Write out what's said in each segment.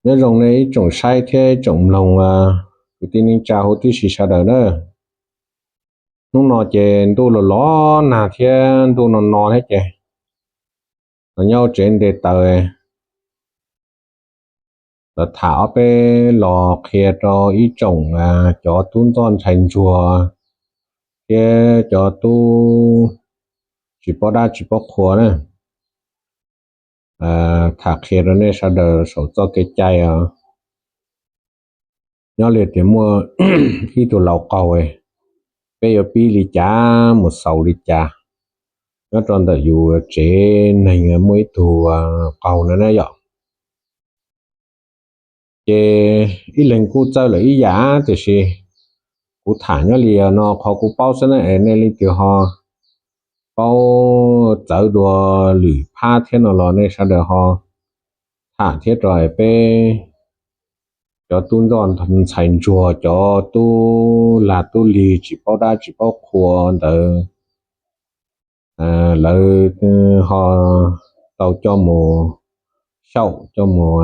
Nyob zoo nej ib tsoom saib thiab ib tsoom mloog, kwv tij neej tsa huv tib si sawv daws na. Hnub no ces ntuj los los nag thiab ntuj no no thiab ces los nyob tsev nte taws los tham ob peb los qhia rau ib tsoom cov tub ntxawg ntxhais ntsuag thiab cov tub tsis paub dab tsis paub qhua na. Tham qhia rau nej sawv daws saum txoj kev cai os. Nyob li tias muaj ib tug laus qaug, peb yuav pib li cas mus xaus li cas? Nyob rau ntawm yus tsev neeg muaj ib tug qaug no na yom. Ces ib leeg kuj txawj lawm ib yam, tiam sis kuv tham nyob li no qhov kuv paub xwb na, es nej leej twg ho paub txawv dua lwm phab thiab no los nej sawv daws ho tham thiab rau peb cov tub ntxawg ntxhais ntsuag, cov tub lag tub lig tsis paub dab tsis paub qhua ntawd, lawv ho tau coj mus xyaum coj mus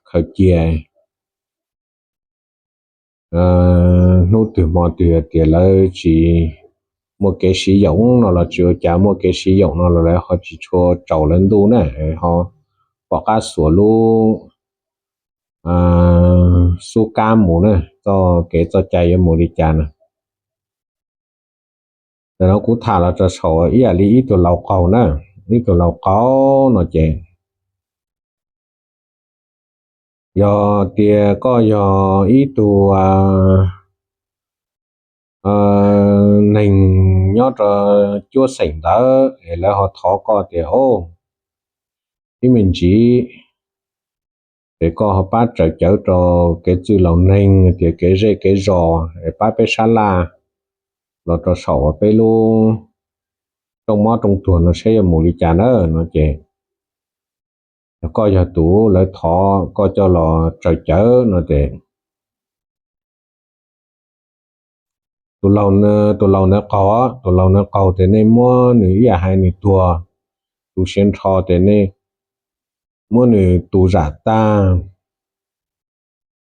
khaws cia. Hnub twg hmo twg tias lawv tsis muaj kev siv yoos no los tsis ua cas, muaj kev siv yoos no los lawv ho tsis tshua tsaus lawv ntuj na, ho pom qab xuas lub xub kab mus na, txoj kev txoj cai yuav mus li cas na. Ntawm no kuv tham los rau saum ib yam li ib tug laus qaug na, ib tug laus qaug no ces yog tias koj yog ib tug neeg nyob rau cuab xeem ntawd es lawv ho thov koj tias, o, ib me ntsis ces koj ho pab tsaws cawv rau kev txwj laus neeg tias kev zej kev zos es pab peb sab laj los rau saum peb lub rooj mob rooj tuag no saib yuav mus li cas na no ces, yog koj yog tus lawv thov koj coj los tsaws cawv no ces tus laus, tus laus ntawd qaug, tus laus ntawd qaug ces nej muab nws ib yam hais nws tuag, tus siav nrho ces nej muab nws tus zam tag,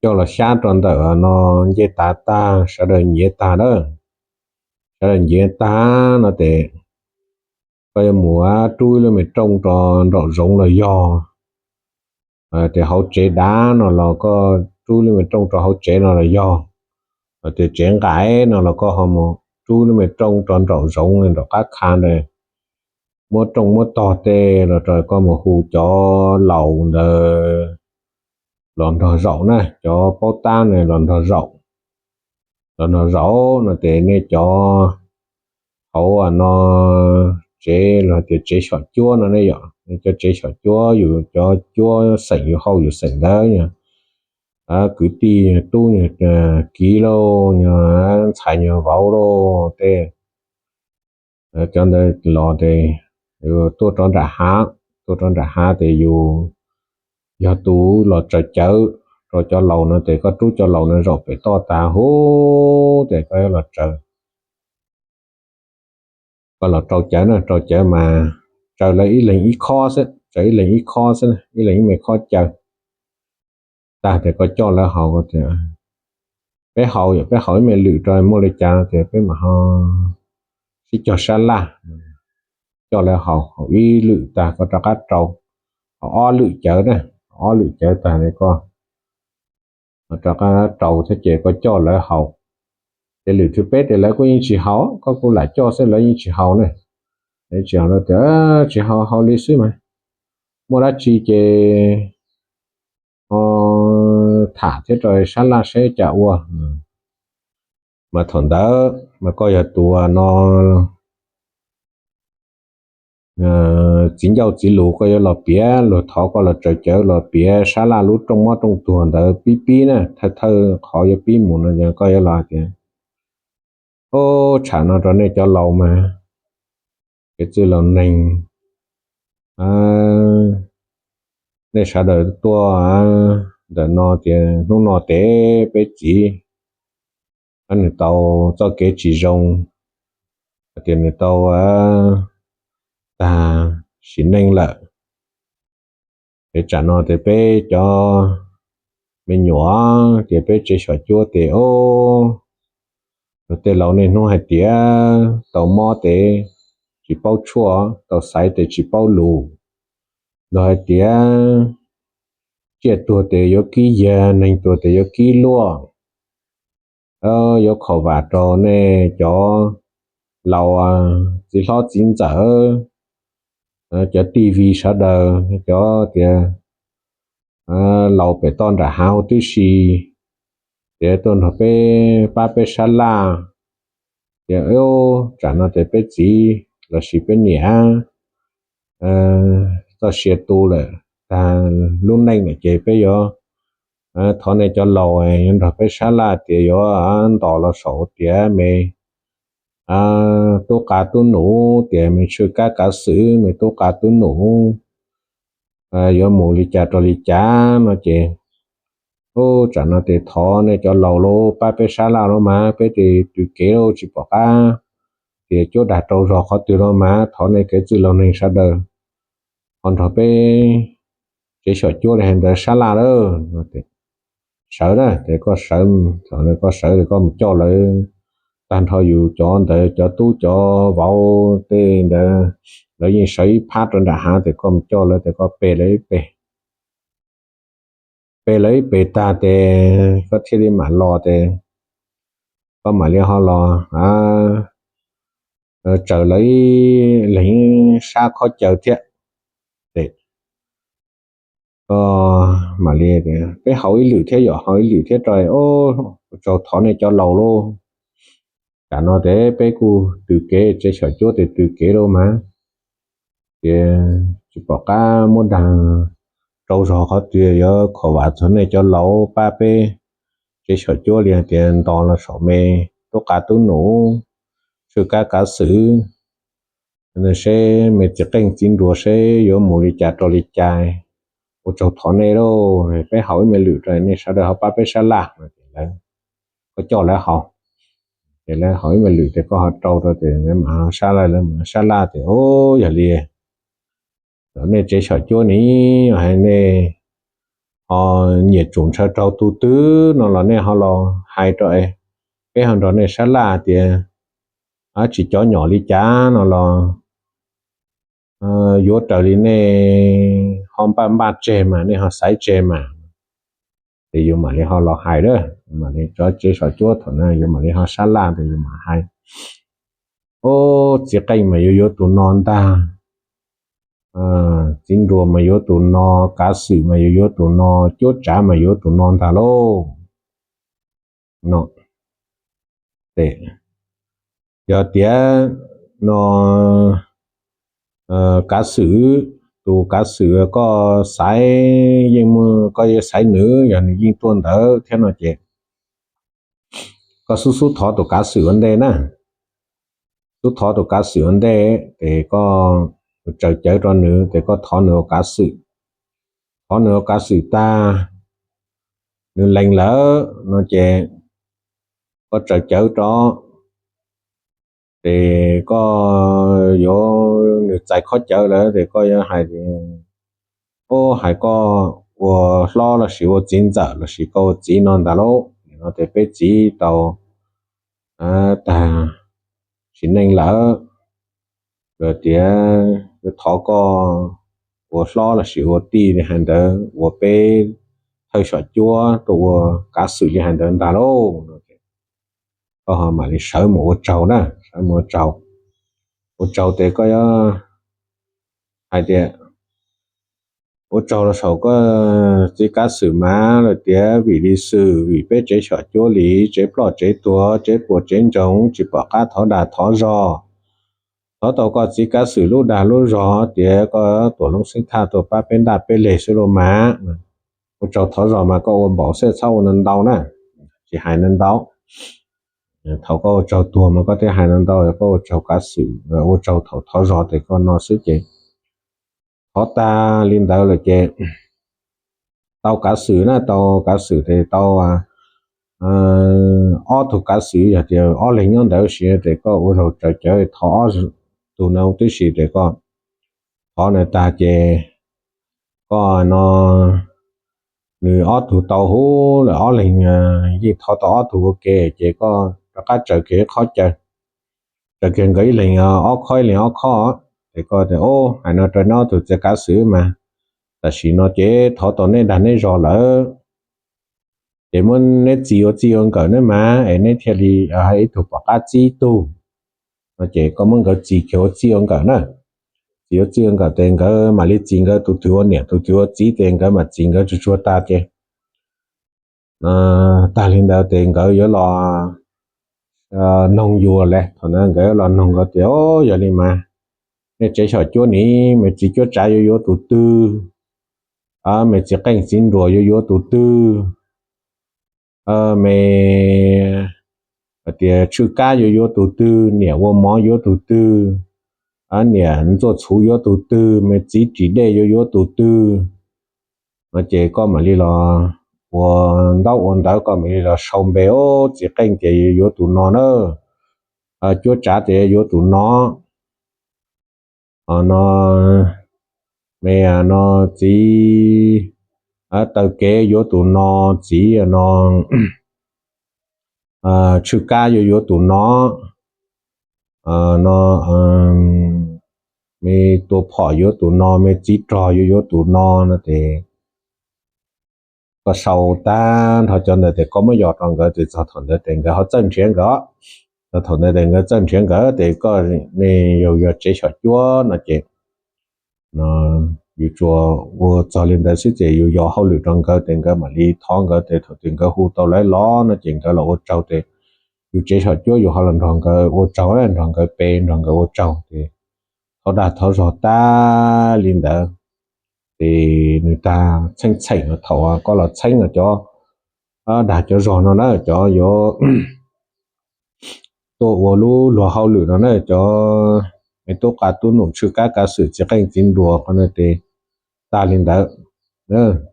coj los xyab rau ntawm no ncej tav tag, sawv daws nyiav tag na, sawv daws nyiav tag no ces koj yuav mus rub ib lub me rooj rau nraum zoov los yog, tias hauv tsev dav no los koj rub lub me rooj rau hauv tsev no los yog, tias tsev nqaim no los koj ho mus rub lub me rooj rau nraum zoov nraum qab kha ntawd, muab rooj muab tog tej los rau koj mus hu cov laus ntawd los nrog zaum na, cov paub tab ne los nrog zaum, los nrog zaum no ces nej cov hauv no tsev los tias tsev xyom cuab no ne yom, nej cov tsev xyom cuab yus cov cuab xeem yus hauj yus xeem ntawd, kwv tij tub kiv lauj, ntxhais vauv lauj tej, cov ntawd los ces tuaj rau nram hav, tuaj rau nram hav ces yus yog tus los tsaws cawv rau cov laus no ces koj rub cov laus no zaum pem toj tas huv ces koj yuav los tsaws, koj los rau cawv na, rau cawv mas tsaws lawv ib leeg ib khob xwb, tsaws ib leeg ib khob xwb, ib leeg ib me khob cawv. Tag ces koj coj lawv haus, peb haus, peb haus ib me lwm rau muaj li cas ces peb mam ho sib cog sab laj. Coj lawv haus, haus ib lwm tag koj rov qab rau, haus ob lwm cawv na, ob lwm cawv tag koj rov qab rau thiab ces koj coj lawv haus. Ces lwm thib peb ces lawv kuj yeej tsis haus, koj kuj lam coj xwb lawv yeej tsis haus ne. Tsis haus, tsis haus, haus li xwb mas, muaj dab tsi ces ho tham thiab rau sab laj saib cas ua. Mas thaum ntawd mas koj yog tus no txiv ncauj txiv lus, koj yuav los piav, luag thov koj los tsaws cawv los piav sab laj lub rooj mob rooj tuag ntawd pib pib na, thawj thawj qhov yuav pib mus no koj yuav los hais tias, o, tsham no rau nej cov laus mas, kev txwj laus neeg, nej sawv daws tuaj ntawm no tias hnub no ces peb txiv nws tau txoj kev tsis zoo, hais tias nws tau tag sim neej lawm. Ces tsam no ces peb cov me nyuam tias peb tsev xyom cuab tes, o, luag tej laus niaj hnub hais tias tau mob tes tsis paub tshuaj, tau xaiv tes tsis paub lus. Luag hais tias tsiaj tuag tes yuav kib yag, neeg tuag tes yuav kib luaj. Yuav kho vam rau nej cov laus, txiv hlob txiv ntxawm, cov tij vi sawv daws, cov tias laus pem toj nram hav huv tib si, tias tuaj nrog peb pab peb sab laj, tias tsam no tias peb txiv lossis peb niam txoj sia tu lawm, tag lub neej lawm ces peb yuav thov nej cov laus yuav nrog peb sab laj tias yuav ntos los saum tias me tub qa tub num, tias me tshwj kab kav xwm me tub qa tub num yuav mus li cas rau li cas no ces, u, tsam no ces thov nej cov laus los pab peb sab laj los mas peb tes tws kev los tsis pom qab tias cuab dag rau zog qhov twg los mas thov nej kev txwj laus neeg sawv daws ho nrog peb tsev xyom cuab li hais ntawd sab laj lawm. Sawv na, ces koj sawv, koj sawv ces koj mus coj lawv tag nrho yus cov ntawd cov tub cov vauv tej ntawd, lawv yeej sawv ib phab rau nram hav, ces koj mus coj lawv ces koj pe lawv ib pe, pe lawv ib pe tag ces koj thiaj li mam los ces koj mam li ho los tsaws lawv ib leeg sab khob caw thiab. Ces koj mam li, peb haus ib lwm thiab, yog haus ib lwm thiab rau, ua tsaug thov nej cov laus lauj. Tam no ces peb kuj tws kev, tsev xyom cuab ces tws kev lauj mas, ces tsis pom qab muab dag rau zog qhov twg, yuav khov vam txog nej cov laus pab peb tsev xyom cuab li hais tias ntos los saum me tub qa tub num, tshwj kab kav xwm, seb me txiv qeej txiv nruas seb yuav mus li cas rau li cas. Ua tsaug thov nej lauj, peb haus ib me lwm rau nej sawv daws ho pab peb sab laj no ces lawv, koj coj lawv haus, ces lawv haus ib me lwm ces koj ho rau rau ces lawv mam sab laj, lawv mam sab laj ces, o, yog li nej tsev xyom cuab ne, hais nej ho nyiam tsum ntshaw rau tus twg no los nej ho los hais rau, peb ho nrog nej sab laj tias tsis cov nyom li cas no los yuav raws li nej ho npaj npaj tseg mas, nej ho xaiv tseg mas, ces yus mam li ho los hais lawm, mam li cov tsev xyom cuab thaum no yus mam li ho sab laj ces yus mam hais, o, txiv qeej mas yuav yuav tus no ntag, txiv nruas mas yuav tus no, kav xwm mas yuav yuav tus no, cuab tsav mas yuav tus no ntag lauj. No, ces yog tias no kav xwm, tus kav xwm koj xaiv, yeej muaj, koj yeej xaiv nws, yog nws yeej tuaj ntawd thiab no ces koj xub xub thov tus kav xwm ua ntej na. Xub thov tus kav xwm ua ntej ces koj tsaws cawv rau nws ces koj thov nws ua kav xwm. Thov nws ua kav xwm tag, nws lees lawm no ces koj tsaws cawv rau, ces koj yuav, nws txais khob cawv lawm ces koj yuav hais, o, hais koj ua hlob lossis ua txiv ntxawm lossis koj ua txiv no ntag lauj, no ces peb txiv tau tag sim neej lawm, tias yuav thov koj ua hlob lossis ua tij li hais ntawd, ua peb thawj xyom cuab tuaj ua kav xwm li hais ntawd ntag lauj. Koj ho mam li sawv mus ua tsaug na, sawv mus ua tsaug. Ua tsaug ces koj yuav hais tias, ua tsaug los saum koj txiv kav xwm mas lawm tias vim li xwm vim peb tsev xyom cuab li, tsev ploj tsev tuag, tsev puas tsev ntsoog, tsis pom qab thov dag thov zog. Thov tau koj txiv kav xwm lub dag lub zog tias koj tuam looj xeeb thaj tuaj pab peb ntaj peb leg xwb lauj mas. Ua tsaug thov zog mas koj ua npaum xwb, txhob ua ntau na, tsis hais ntau. Thaum koj ua tsaug tuag mas koj thiaj hais ntau, koj ua tsaug kav xwm, ua tsaug thaum thov zog ces koj no xwb ces thov tag li ntawd lawm ces tau kav xwm na, tau kav xwm ces tau ob tug kav xwm, yog tias ob leeg nyob ntawd si ces koj ua zaug tsaws cawv thov ob tug no tib si ces koj thov nws tag ces koj no nws ob tug tau huv lawm ob leeg, yeej thov tau ob tug ua ke ces koj rov qab tsaws kiag qhov caw, tsaws kiag nkawd ib leeg ob khob ib leeg ob khob. Ces koj tias, Hais no rau neb ob tug txiv kav xwm mas tam sim no ces thov tau neb dag neb zog lawm, ces muab neb txiv ua txij ua nkawm neb mas es neb thiaj li ib tug pom qab txib ib tug. No ces koj muab nkawd txiv kiag ua txij ua nkawm na. Txiv ua txij ua nkawm ces nkawd mam li txiv nkawd tus twg ua niam tus twg ua txiv ces nkawd mam txiv nkawd tsuag tsuag tag ces tag li ntawd ces nkawd yuav los noog yus lawm. Thaum ntawd nkawd yuav los noog nkawd tias, Yog li mas nej tsev xyom cuab ni, me txiv cuab tsav yuav yuav tus twg? Me txiv qeej txiv nruas yuav yuav tus twg? Me tias tshwj kab yuav yuav tus twg? Niam ua mov yuav tus twg? Niam ntxuaj txhuv yuav tus twg? Me txiv ris dej yuav yuav tus twg? No ces koj mam li los ua ntaub ua ntawv, koj mam li los sau npe, Txiv qeej tias yuav yuav tus no na, cuab tsav tias yuav tus no, no me no txiv taw kev yuav tus no, txiv no tshwj kab yuav yuav tus no, no me tua phom yuav tus no, me txiv rog yuav yuav tus no. No ces koj sau tag nrho cov ntawd ces koj muab yos rau nkawd ces txog thaum ntawd ces nkawd ho txawj nrhiav nkawd. Txog thaum ntawd ces nkawd txawj nrhiav nkawd ces koj, nej yog tsev xyom cuab no ces yus tsuas ua txog li ntawd xwb ces yus yos hauj lwm rau nkawd ces nkawd mam li thov nkawd ces thaum twg nkawd hu tau lawv los no ces nkawd los ua tsaug ces yus tsev xyom cuab yus ho los nrog nkawd ua tsaug, nrog nkawd pe, nrog nkawd ua tsaug ces thov dag thov zog tag li ntawd ces nws tag txheej txheem. Thaum koj los txheeb no cov dag cov zog no na, cov yuav tuaj ua lub luag hauj lwm no na, cov me tub qa tub num tshwj kab kav xwm txiv qeej txiv nruas qhov no ces tag li ntawd.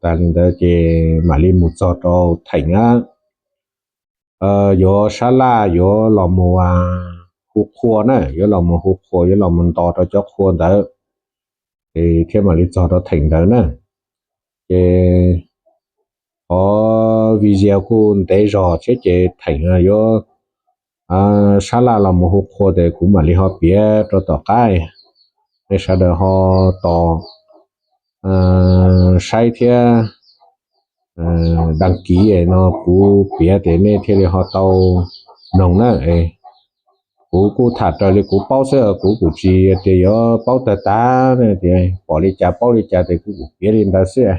Tag li ntawd ces mam li mus txog rau theem na, yuav sab laj yuav los mus hu qhua na, yuav los mus hu qhua, yuav los mus ntos rau cov qhua ntawd ces thiaj mam li txog rau theem ntawd na. Ces qhov video kuj ntev zog thiab ces theem yuav sab laj los mus hu qhua ces kuv mam li ho piav rau tom qab, nej sawv daws ho tos saib thiab đăng ký no kuv piav ces nej thiaj li ho tau mloog na. Kuv kuj tham raws li kuv paub xwb, kuv kuj tsis tias yuav paub tag tag, pom li cas paub li cas ces kuv kuj piav li ntawd xwb.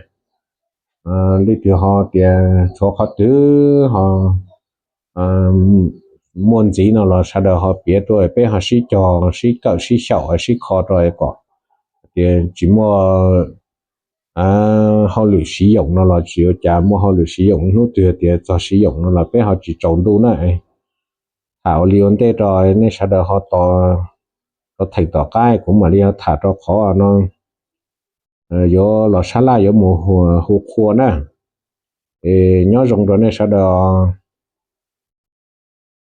Leej twg ho tias tshuav qhov twg ho muaj ntxiv no los sawv daws ho piav tuaj, peb ho sib cog sib kawm sib xyaum sib kho rau kom tias tsis muaj hauj lwm siv yoom no los tsis ua cas, muaj hauj lwm siv yoom hnub twg tias txog siv yoom no los peb ho tsis tsaus ntuj na. Tham ua li ua ntej rau nej sawv daws ho tos rau theem tom qab kuv mam li ho tham rau qhov no yuav los sab laj yuav mus hu qhua na. Es nyob zoo rau nej sawv daws.